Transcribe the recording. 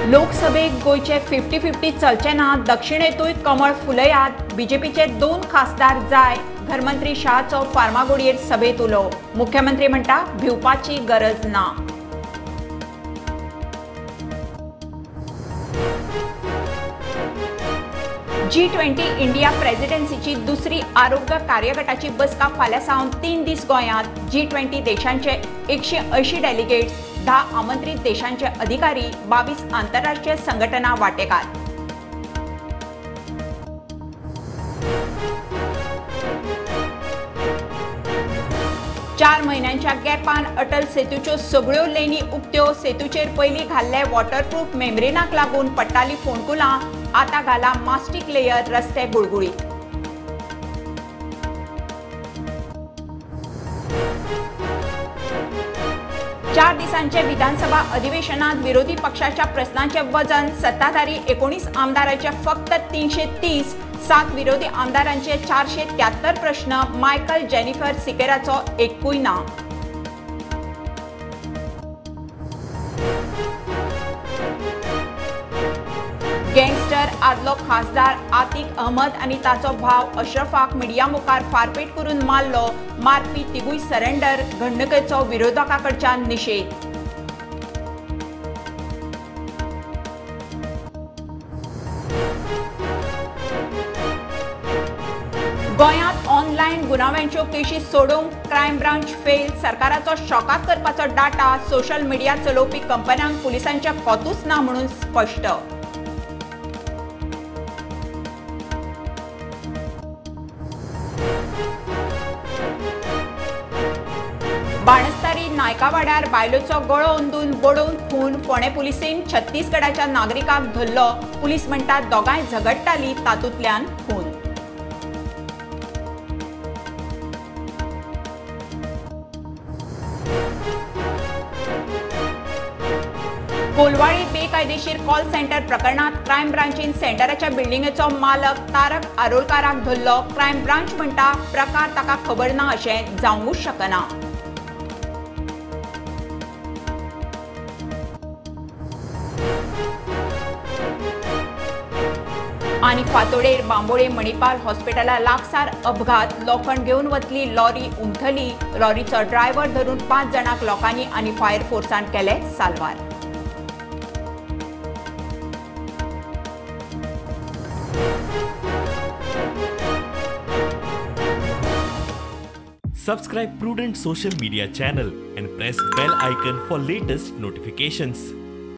लोकसभेक गोंयचे 50-50 चलचे ना, दक्षिणेतूय कमळ फुलयात, बीजेपीचे 2 खासदार जाय, घरमंत्री शहाचो फार्मागुडयेर सभेत उलो, मुख्यमंत्री म्हणटा भिवपाची गरज ना। G20 India प्रेसिडेन्सीची दुसरी आरोग्य कार्यगटाची बसका फाल्यां सावन 3 दीस गोंयांत। G20 देशांचे 180 डेलिगेट्स, 10 आमंत्रित देशांचे अधिकारी, 22 आंतरराष्ट्रीय संघटना वाटेकार। चार म्हयन्यांच्या गॅपान अटल सेतूच्यो सगळ्यो लेनी उक्त्यो, सेतूचेर पयलीं घाल्ले वॉटरप्रूफ मेम्ब्रेनाक लागून पडटाली फोंडकुलां, आतां घाला मास्टीक लेयर, रस्ते गुळगुळीत। चार दिसांचे विधानसभा अधिवेशनात विरोधी पक्षाच्या प्रश्नांचे वजन, सत्ताधारी 19 आमदारांचे फक्त 330, 7 विरोधी आमदारांचे 473 प्रश्न, मायकल जेनिफर सिकेराचो एकूय ना। गँगस्टर आदलो खासदार आतिक अहमद आनी ताचो भाव अशरफाक मिडिया मुखार फारपेट करून मारलो, मारपी तिगूय सरेंडर, घडणुकेचो विरोधकां कडच्यान निशेध। गोंयांत ऑनलायन गुन्यांवांच्यो केशी सोडोवंक क्रायम ब्रांच फेल, सरकाराचो शॉकाक करपाचो डाटा सोशल मिडिया चलोवपी कंपन्यांक पुलिसांच्या कोतूच ना म्हणून स्पश्ट। बाणस्तारी नायकावाड्यार बायलेचो गळो अंदून बडोवन खून, फोंडें पुलिसेन छत्तीसगडाच्या नागरिकाक धरलो, पुलीस म्हणटात दोगांय झगडटाली, तातूंतल्यान खून। कोलवाळी बेकायदेशीर कॉल सेंटर प्रकरणात क्रायम ब्रांचीन सेंटराच्या बिल्डिंगेचो मालक तारक आरोलकाराक धरलो, क्रायम ब्रांच म्हणटा प्रकार ताका खबर ना अशें जावंकूच शकना। आनी फातोडेर बांबोळे मणिपाल हॉस्पिटला लागसार अपघात, लोखण घेवन वतली लॉरी उमथली, लॉरीचो ड्रायव्हर धरून 5 जाणांक लोकांनी आनी फायर फोर्सान केले साल्वार। Subscribe Prudent Social Media channel and press bell icon for latest notifications.